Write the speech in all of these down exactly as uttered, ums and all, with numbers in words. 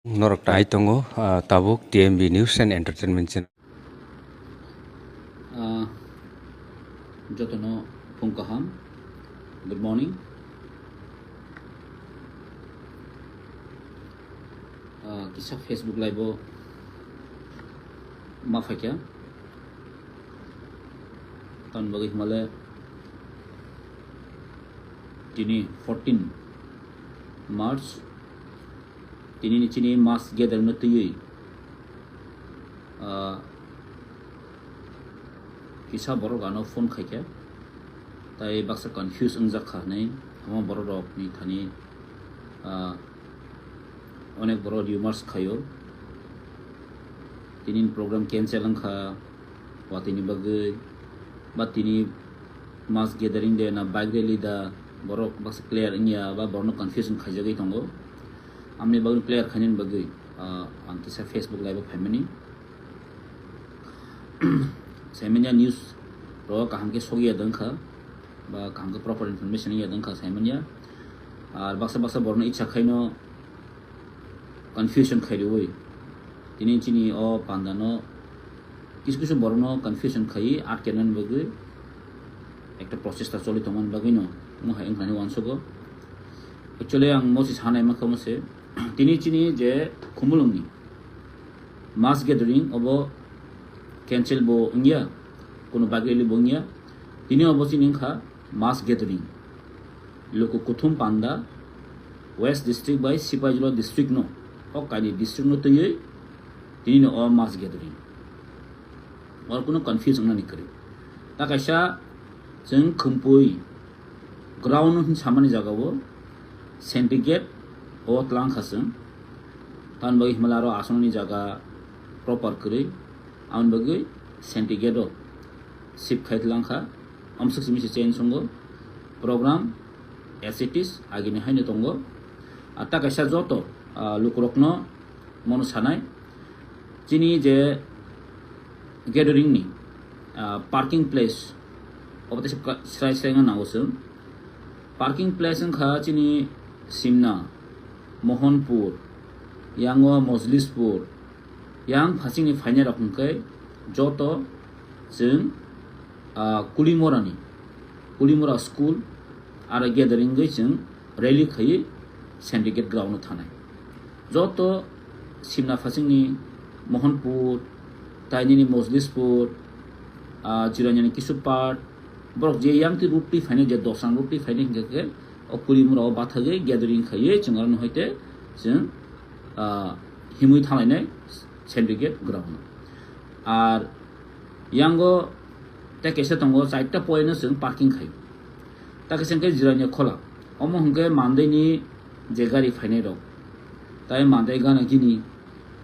Norok tai tongo, ah, tabuk T M B News and Entertainment channel. Ah, jotono phung kaham. Good morning. Ah, kisa Facebook live o ma phaikha. Tamni bagwi hwnmale tini fourteen March, tini ni chini mass gathering no twiwi, ah, kisa borok ano phone khaikha, tai baksa confuse wngjak kha hinwi, omo borok rok ni thani, ah, onek borok rumors khaio, tini ni program cancel wngkha, watwi ni bagwi, ba tini mass gathering de na bike rally da, borok baksa clear wngya, ba borokno confusion khaijagwi tongo. Amni bagwi clear khainani bagwi, ah, ang kisa Facebook live o phaimani. Saimanya news ro kaham khe sogwi ya dong kha, ba kaham khe proper information ya dong kha saimanya. Ar baksa baksa borokno icha khaino confusion khai rwi. Tini chini o panda no kisu kisu borokno confusion khai atkenani bagwi ekta process ta choli tongmani bagwi no mo hai wngkha ni uansugo. Actually ang mo si sanai ma kha mo se tini chini je Khumulwng ni mass gathering obo cancel bo wngya, kuno bike rally bo wngya. Tini obo chini wngkha mass gathering. Luku kuthum panda West District bai Sipaijala District no, o kaini district no twiwi tini no o mass gathering. Or kuno confuse wngnani kwrwi. Ta kaisa chwng Khumpui ground hin samani jaga o syndicate o tlang kha chwng. Tamni bagwi himala aro asongni jaga proper kwrwi, aboni bagwi syndicate o shift khai tlang kha. Amsuk simi se change songo program as it is agini haino tongo. Ar ta kaisa joto, ah, lukurokno mono sanai chini je gathering ni, ah, parking place obo teisa srai srai wngna nango chwng. Parking place wngkha chini Simna, Mohanpur, yango Mojlispur, yang phasingni phainairok hwnkhe joto chwng, ah, Kulimorani, Kulimora school aro gathering wngwi chwng rally khaiwi syndicate ground o thanai. Joto Simna phasingni Mohanpur, tai nini Mojlispur, ah, Jiraniani kisu part, borok je yang twi route twi phainai, je Dosang route twi phainai hwnkhe khe o Kulimora o bathagwi gathering khaiwi chwng aro no hoite chwng, ah, himwi thanglainai syndicate ground o. Ar yango tei kaisa tongo, chaita point no chwng parking khai. Ta kaisa hwnkhe Jirania Khola. Omo hwnkhe Mandai ni je gari phainai rok. Tai Mandai gana gini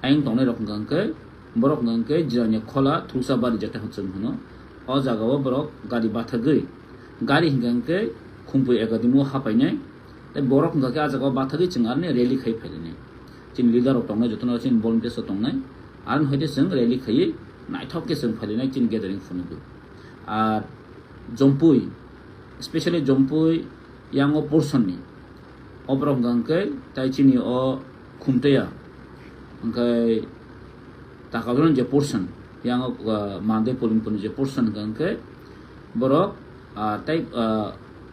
ayang tongnai rok hwnkha hwnkhe borok hwnkha hwnkhe Jirania Khola Thulsa Bari jeta hwng chwng hwno. O jaga o borok gari bathagwi, gari hwnkha hwnkhe Khumpui Academy o hapainai. Tei borok hwnkha khe ah jaga o bathagwi chwng aroni rally khai phainai. Chini leader rok tongnai, jotono chini volunteers rok tongnai. Aroni hoite chwng rally khaiwi naithok khe chwng phainai chini gathering phunugwi. Ar Jompui, specially Jompui yang o portion ni. O borok hwnkha hwnkhe tai chini o Khumtaiya, hwnkhe Takajolo je portion, yang o, ah, Mandai Polinpur ni je portion hwnkha hwnkhe borok, ah, tai, ah,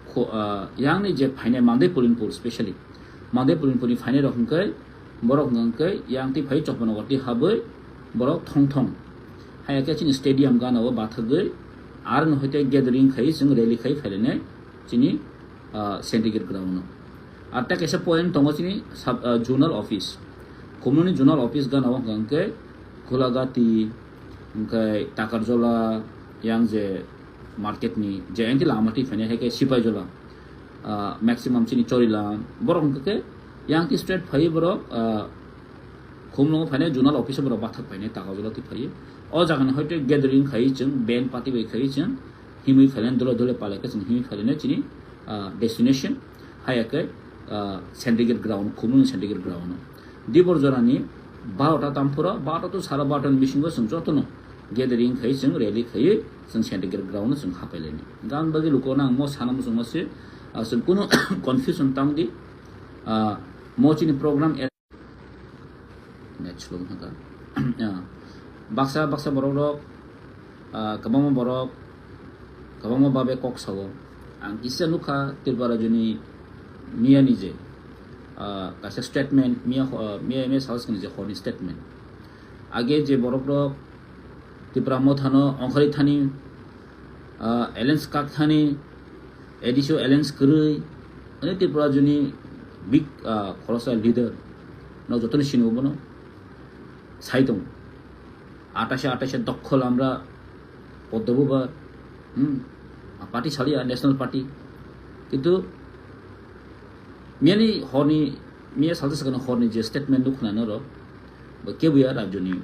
kho-, ah, yang ni je phainai Mandai Polinpur specially, Mandai Polinpur ni phainai rok hwnkhe borok hwnkha hwnkhe yang twi phai Chopanagar twi habwi borok thong thong. Haiya khe chini stadium gana o bathagwi aroni hoite gathering khai chwng rally khai phainai chini, ah, syndicate ground o. Ar tei kaisa point tongo chini sub, ah, zonal office. Khumulwng ni zonal office gana o hwnkha hwnkhe Khulagati, hwnkhe Takarjola, yang je market ni je engti lama twi phainai hai khe Sipaijola, ah, maximum chini Chorilam, borok hwnkha khe yang twi straight phaiwi borok, ah, Khumulwng o phainai zonal office o borok bathak phainai Takarjola twi phaiwi. O jaga ni hoite gathering khai chwng band party bai khai chwng himwi phailai dole dole palai khe chwng himwi phailai chini, ah, destination haiya khe, ah, syndicate ground, Khumulwng syndicate ground o. Dibor jorani barota tamphuro, barota to sara barota ni bisingo chwng jotono gathering khai chwng rally khai chwng syndicate ground o chwng hapai lainai. Gan bagwi luko nang mo sana muchungma se, ah, chwng kunu confusion tang di, ah, mo chini program Match lung thangkha. Ah, baksa baksa borok rok, ah, kwbangma borok kwbangma babe kok sao. Ang kisa nukha Tripura rajyoni miya ni je, ah, kaisa statement miya, ah, miya miya sal swkang je horni statement. Age je borok rok Tipra Motha no ongkhorwi thani, ah, alliance kak thani, A D C o alliance kwrwi, ani Tripura rajyoni big, ah, khoroksa leader no jotono sini bono sai tongo. Ataisha ataisha dokhol amra poddo bubar, hmm, party saliya, national party. Kintu miyani horni, miya salsa sakano horni je statement nukna noro, bo kebuya rajyoni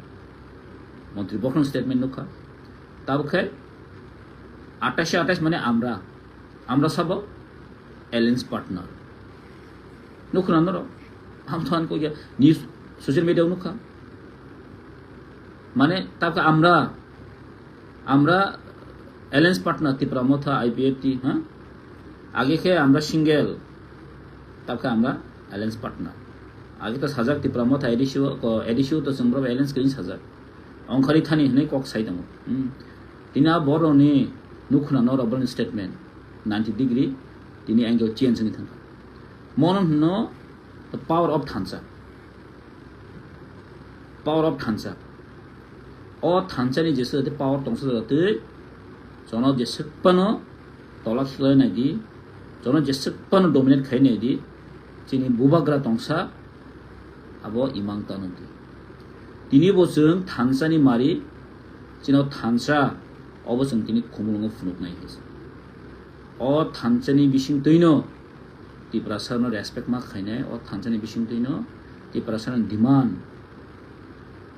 montri bokhorno statement nukha. Tabuk khe atais atais mane amra, amra sabo alliance partner. Nukha na norok, ham than ko ya news, social media nukha. Mane tabuk amra, amra alliance partner Tipra Motha I P F T, ha? Age khe amra single, tabuk amra alliance partner. Age to sajak Tipra Motha A D C o, ko A D C o to chwng borok alliance kwrwi sajak. Ongkhari thani hinwi kok sai tongo. Hmm. Tini a borokni nukhuna norok borokni statement ninety degree tini angle change wngwi thangkha. Mono hwnno the power of thansa. Power of thansa. O thansani jesa jate power tongsa jate jono jeswk phano tola khlai naidi, jono jeswk phano dominate khai naidi, chini bubagra tongsa abo imang tano di. Tini bo chwng thansani mari, chino thansa obo chwng tini khumulwngo phunuknai hai se. O thansani bising twino Tiprasano respect ma khainai, o thansani bising twino Tiprasano demand,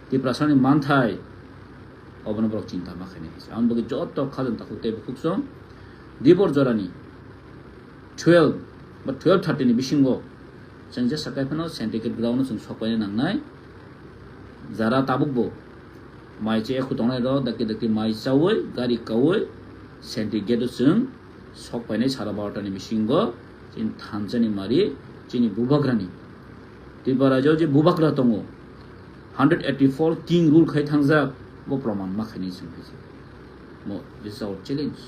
Tiprasani manthai, obono borok chinta ma khainai hai se. Aboni bagwi joto khajang takhuk tei bukhuk song dibor jorani twelve ba twelve thirty ni bisingo chwng jesa kai phano Sentry Gate ground o chwng sok paina nangnai. Jara tabuk bo mai che ekhu tongnai rok dakti dakti mai chaui gari kaui Sentry Gate o chwng sok painai sara barota ni bisingo chini thansani mari chini bubagrani Tripura rajyo je bubagra tongo hundred eighty four king rule khai thangjak bo proman ma khainai chwng hai se. Mo, this is our challenge.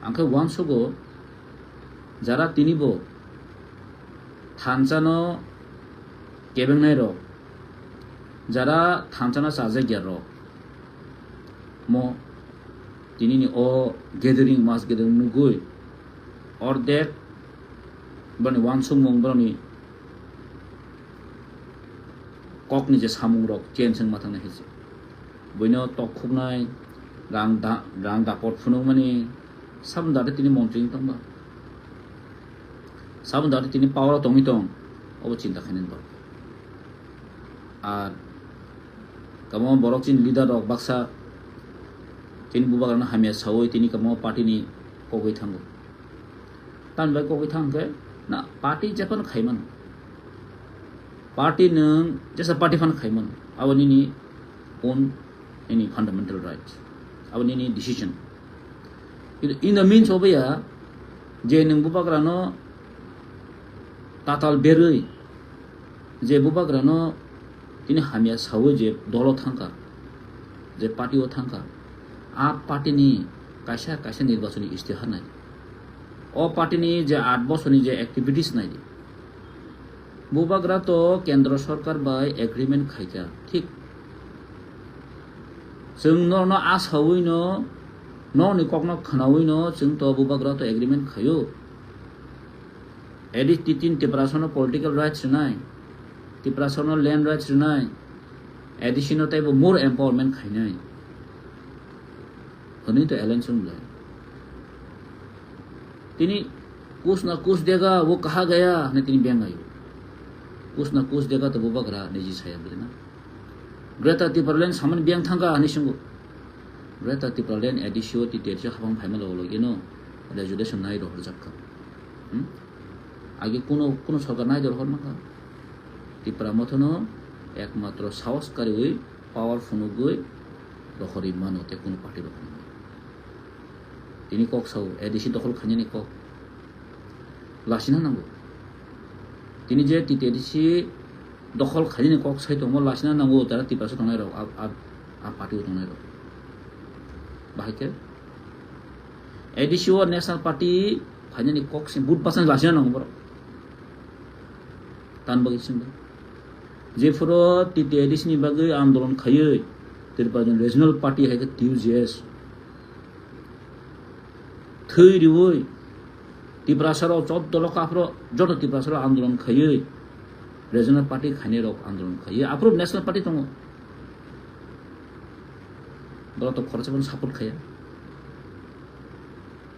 Ang khe uansugo jara tini bo thansano kebengnai rok, jara thansano chajakya rok, mo tini ni o gathering, mass gathering nugui ordek bani uansukmung boroni kokni je samung rok change wngma thangnai hai se. Buino tok khuknai, rang da-, rang dapot phunukmani, sabon date tini montri wng tongba. Sabon date tini power o tongwi tong, obo chinta khainani dol. Ar kamo borok chini leader rok baksa chini bubagrano hamya saui tini kamo party ni kogwi thango. Tamni bai kogwi thang khe na party jephano khai mano. Party nwng jesa party phano khai mano. Abo nini own, nini fundamental right. Abo nini decision. Kintu in the means of ya je nwng bubagrano tatal berwi, je bubagrano tini hamya saui je dolo thangkha, je party o thangkha, a party ni kaisa kaisa nirbachoni istihar nai. O party ni je aat bosorni je activities nai di. Bubagra to kendro sorkar bai agreement khaikha, thik. Chwng norno a saui no, nokni kokno khwnaui no chwng to bubagra to agreement khaio. A D C tin Tiprasano political rights rwnai, Tiprasano land rights rwnai, A D C no teibo more empowerment khainai. Hwnwi to alliance wng belai. Tini kus na kus dega, wo kaha gaya, hwnwi tini bengayo. Kus na kus dega to bubagra niji saya belai na. Greater Tipraland samani biyang thangkha hwnwi swngo. Greater Tipraland A D C o T T A D C o habang phaima logo logi no resolution nai rohorjak kha. Hmm? Age kuno, kuno sorkar nai rohor mankha. Tipra Motha no ekmatro sahos kariui power phunugui rohorwi mano tei kuno party rok phunugui. Tini kok sao A D C dokhol khainani kok. Lasina nango. Tini je T T A D C Dokhol khainani kok sai tongmo lasina nango jara Tiprasa tongnai rok, a, a, a party o tongnai rok. Bahai khe A D C o National Party phainani kok se but bachana lasina nango borok. Tan bagwi singba. Jephuru T T A D C ni bagwi andolon khaiwi Tripura Regional Party hai khe T U J S thwi riwi Tiprasa rok choddo lokha aphuru joto Tiprasa rok andolon khaiwi Regional Party khainai rok andolon khaiwi aphuru National Party tongo. Borok to khoroksa phano support khaiya.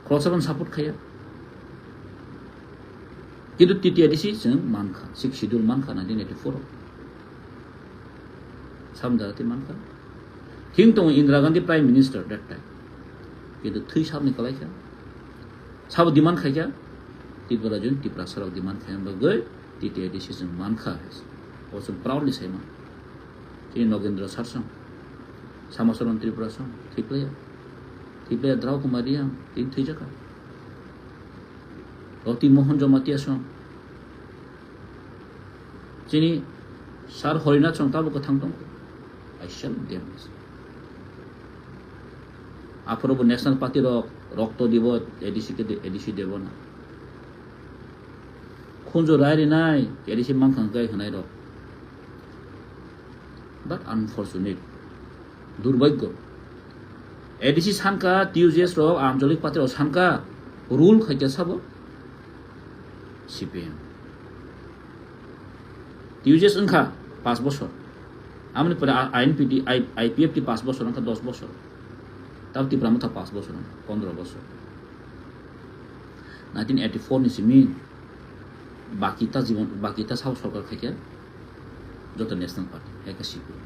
Khoroksa phano support khaiya. Kintu T T A D C chwng mankha, Sixth Schedule mankha nineteen eighty-four o. Samjara tei mankha. Thing tongo Indira Gandhi Prime Minister that time. Kintu thwi sabni kwlaikha. Sabo demand khaikha. Tripura jun Tiprasa rok demand khaina bagwi T T A D C chwng mankha. O chwng proudly saima. Chini Nogendra Sar song, Samacharan Tripura song, Thiplaya, Thiplaya Drao Kumar Reang, tini thwijaka. Roti Mohan Jamatia song, chini Sar Horinath song tabo kwthang tong. I shall damn this. Aphuru bo National Party rok rokto dibo A D C ke de-, A D C debo na. Khunju rai rinai A D C mankha kai hwnai rok. But unfortunate, durbhagyo. A D C sanka, T U J S rok, Anchalik Party rok sanka, rule khaikha sabo C P M. T U J S wngkha paanch bosor. Amoni pore I N P T, I P F T paanch bosor wngkha dos bosor. Tab Tipra Motha paanch bosor wngkha, pondro bosor. Nineteen eighty-four ni simi baki ta jibon, baki ta sabo sorkar khaikha joto National Party, hai khe C P M.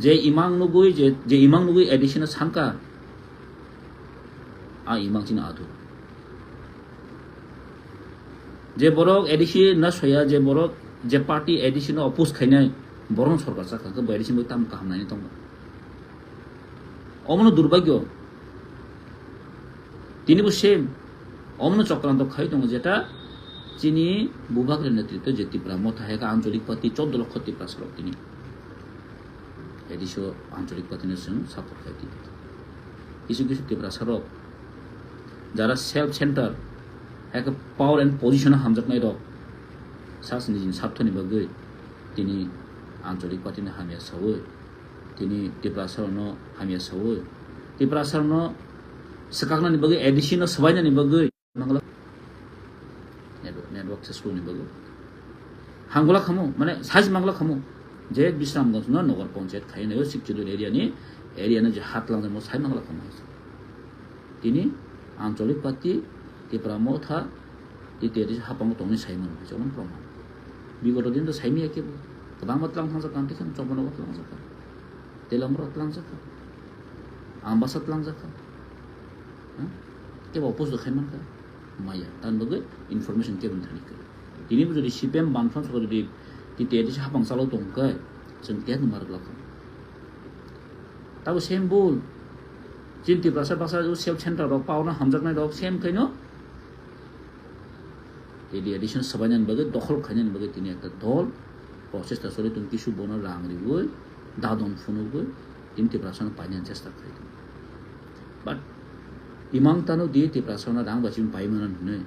Je imang nugui, je, je imang nugui A D C no sanka, a imang chini adhur. Je borok A D C no soya, je borok, je party A D C no oppose khainai, borok no sorkar chakha, khe bo A D C bo tam kaham naini tongo. Omono durbhagyo. Tini bo same. Omono chokranto khai tongo jeta chini Bubagra netritwo je Tipra Motha hai khe Anchalik Party choddo lokho Tiprasa rok tini. A D C o Anchalik Party no chwng support khai tini. Kisu kisu Tiprasa rok jara self center hai khe power and position o hamjaknai rok sas nijini sarthoni bagwi tini Anchalik Party ni hamya sawi. Tini Tiprasa rokno hamya sawi. Tiprasa rokno swkaknani bagwi, A D C no swbainani bagwi mangla. Network, network se slow ni bagwi. Hangula khamu, mane, sai mangla khamu. Je Bisramganj no Nagar Panchayat khai nayo, Sixth Schedule area ni, area no je hat lang mo sai mangla khamu. Tini Anchalik Party, Tipra Motha, T T A D C hapang tongni saimano, jemon proman. Bigoto din to saimi ya kebo. Kwbangma tlang thangjak kha, tei chwng Chopra Nagar tlangjak kha. Telamra tlangjak kha. Ambasa tlangjak kha. Ha? Kebo oppose do khaiman kha. Maya, tan bagwi information kebo thani kha. Tini bo jodi C P M bangphang sokha jodi T T A D C hapang chalo tong kha, chwng tek mar glak kha. Tabo same bul. Chini Tiprasa baksa o self center rok pauna hamjaknai rok same khaino. T T A D C no swbainani bagwi, dokhol khainani bagwi tini ekta dol prochesta choli tong, kisu bono rang riwi, dadon phunugwi, tini Tiprasa no painani chesta khai tong. But imang tano di Tiprasa no rang bachim paimana hinwi.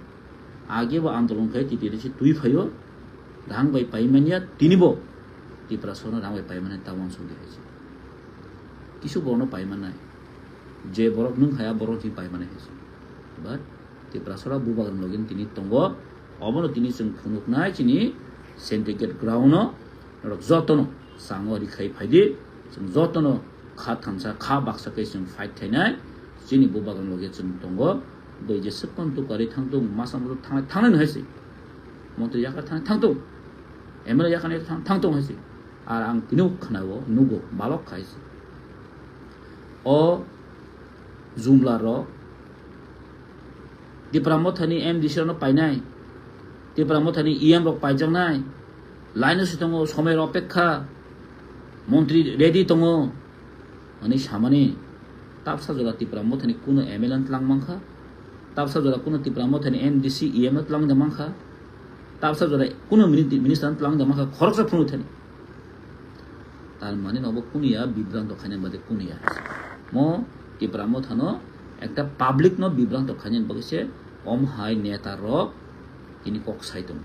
Age bo andolon khai T T A D C twi phaio, rang bai paimanya tini bo Tiprasa no rang bai paimani ta wansuk di hai se. Kisu bono paimanai. Je borok nwng khaya borok twi paimanai hai se. But Tiprasa rok bubagrani logi tini tongo. Obono tini chwng phunuknai chini syndicate ground o norok jotono sango ri khai phaidi. Chwng jotono kha thansa, kha baksa khe chwng fight khainai. Chini bubagrani logi chwng tongo. Bai je swkang tu kwrwi thangtung, masa musu thangnai, thangnai hai se. Montri yakar thangnai thangtung. M L A yakar thang, thangtung hai se. Ar ang tini khwnao, nugo, balok khai se. O jumla rok Tipra Mothani M D C rokno painai, Tipra Mothani E M rok paijaknai, laino se tongo, somoirok opekha, montri ready tongo hwnwi samani, tapsa jora Tipra Mothani kuno M L A no tlang mankha, tapsa jora kuno Tipra Mothani M D C, E M no tlang da mankha, Tabsa jora kuno mini-, minister tlang da makha khoroksa phunu thani. Tar mane nobo kunuya bibranto khaina bade kunuya. Mo Tipra Motha no ekta public no bibranto khaina bagwi se om hai neta rok tini kok sai tong.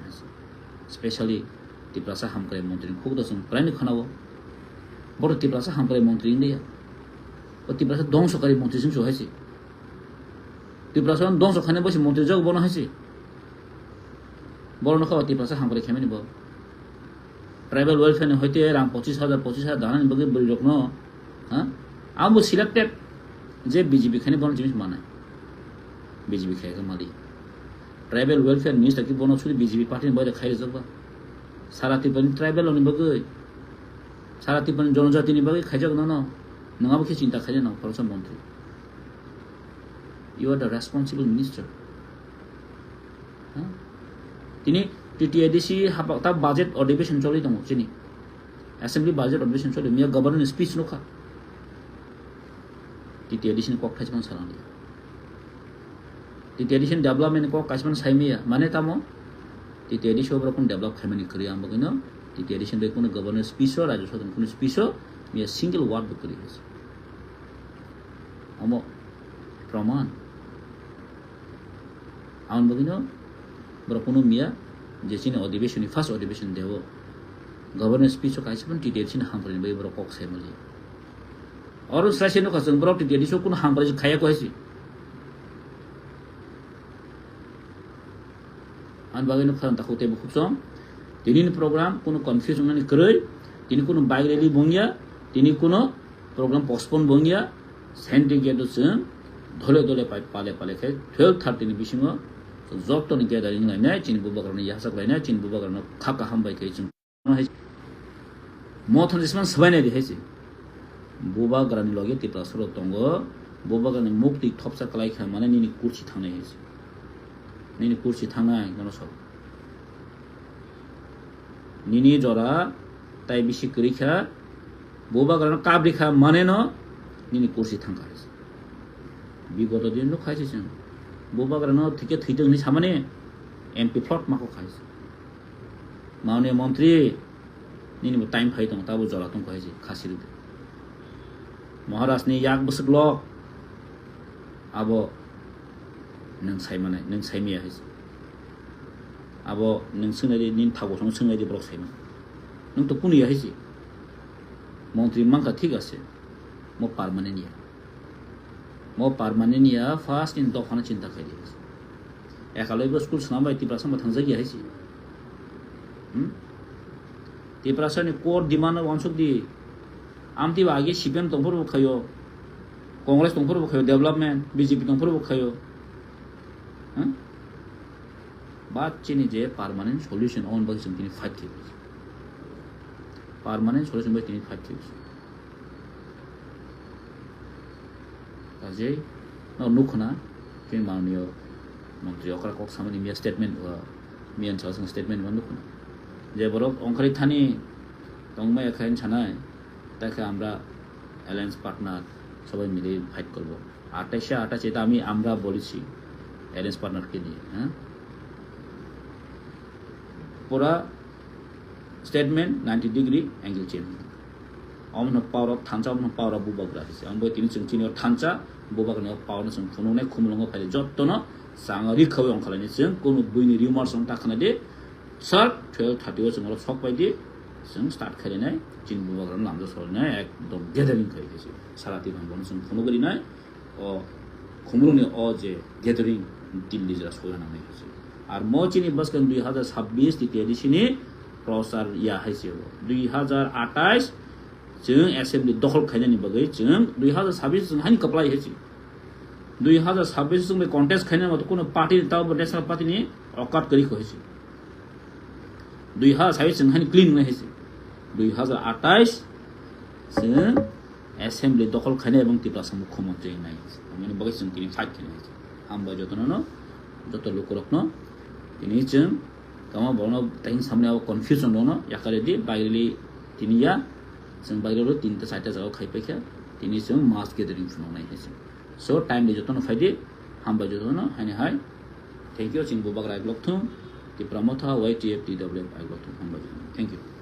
Specially Tiprasa hamkrai montri ni khuk da song prai ni khana o. Boro Tiprasa hamkrai montri India. O Tiprasa dongso kari montri sing so hai se. Tiprasa dongso khaina basi montri jok bono hai se. Borokno kha Tiprasa hamkrai khaimani bo. Tribal welfare ni hoite rang pochis hajar, pochis hajar danani bagwi bwrwi rokno, ha? Abo selected je B J P khaini bono jinis manai. B J P khai kha mali. Tribal welfare minister ki bono suri B J P party ni bagwi khai rijak ba. Sara Tripura ni tribal ni bagwi. Sara Tripura ni jonojati ni bagwi khaijak nono. Nwng abo khe chinta khaina nang khoroksa montri. You are the responsible minister. Ha? Tini T T A D C hapta budget adhibeshon choli tongo chini. Assembly budget adhibeshon choli, miya governor ni speech nukha. T T A D C ni kok thaismani salang dia. T T A D C ni development ni kok kaismani saimiya. Mane tamo? T T A D C obrok kun develop khaimani kwrwi ang bagwino. T T A D C ni bai kunu governor speech o, Rajya Sabha ni kunu speech o, miya single word bo kwrwi. Omo proman. Aboni bagwino borok kunu miya je chini adhibeshon ni first adhibeshon deo governor speech o kaisa phano T T A D C ni hamkrai ni bagwi borok kok sai mali. Oro sai se nukha chwng borok T T A D C o kunu hamkrai se khaya ko hai se. Ani bagwi nukha ang takhuk tei bukhuk song. Tini ni program kunu confuse wngnani kwrwi, tini kunu bike rally bongya, tini kunu program postpone bongya, Senti gate o chwng dole dole pai pale pale khe twelve thirty ni bisingo chwng joto ni gathering lainai, chini bubagrani yachak lainai, chini bubagrano kha kaham bai khe chwng hai. Mothani jisman swbainai di hai se. Bubagrani loge Tiprasa rok tongo, bubagrani mukti thopsa kwlai kha mane nini kursi thangnai hai se. Nini kursi thangnai nono sok. Nini jora tai bisi kwrwi kha, bubagrano kabri kha mane no nini kursi thang kha hai se. Bigoto din no khai se chwng. Bubagrano thike thwitwng hinwi samani M P plot mako khai se. Mauni montri, nini bo time phai tongo, tabo jora tong kha hai se, khasi rwdi. Maharaj ni yak bwswk lok, abo nwng sai manai, nwng sai maya hai se. Abo nwng swngnai di, nini thago song swngnai di borok sai mano. Nwng to kunu ya hai se. Montri mankha thik ase, mo permanent ya. Mo permanent ya, first in dophano chinta khai di. Ekalaibo school swnam bai Tiprasa bo thangjak ya hai se. Hmm? Tiprasa ni core demand no wansuk di. Amtwi ba age C P M tongphuru bo khayo, Congress tongphuru bo khayo, development, B J P tongphuru bo khayo. Hmm? Ba chini je permanent solution on bai chwng tini fight khayo. Permanent solution bai tini fight khayo. Kajei no nukhuna, chini manuniyo montri okra kok samani miya statement, uh, miya sal song statement ma nukhuna. Je borok ongkhari thani tongmaya khain sanai, ta khe amra alliance partner sabai mili fight korbo. আঠাশে আঠাশ এটা আমি আমরা বলেছি alliance partner কে নিয়ে, হ্যাঁ? পুরা statement ninety degree angle change. Omono power of thansa, omono power of bubagra hai se. Ang bai tini chwng chini o thansa, bubagra ni power no chwng phunuknai khumulwngo phai jotto no chwng rikhawi ongkhalai ni chwng kunu buini rumor chwng ta khna di, sir twelve thirty o chwng oro sok pai di, chwng start khainai chini bubagra no lamjak solinai ekdom gathering khai khe se. Sara tibang bono chwng phunuk rinai. O khumulwngni o je gathering Delhi jora soya nangnai hai se. Ar mo chini bwskang dui hazar sabbish titi A D C ni prochar ya hai se o. Dui hazar atais chwng assembly dokhol khainani bagwi chwng dui hazar sabbish chwng haini kwplai hai se. Dui hazar sabbish chwng bai contest khainani motho kuno party ni tabo national party ni okat kwrwi kho hai se. Dui hazar sabbish chwng haini clean wngnai hai se. Dui hazar atais chwng assembly dokhol khainai ebong Tiprasa mukhyamantri wngnai. Aboni bagwi chwng tini fight khainai hai se. Hambai jotono no, joto lukurokno tini chwng tamo bono tei samni abo confusion dongno yakaridi bairili tini ya chwng bairilo tinta charta jaga khai paikha tini chwng mass gathering phunuknai hai se. So time di jotono phaidi hambai jotono haini hai. Thank you, chini bubagra blog thung. Tipra Motha, Y T F, T W F, I got to hambai. Thank you.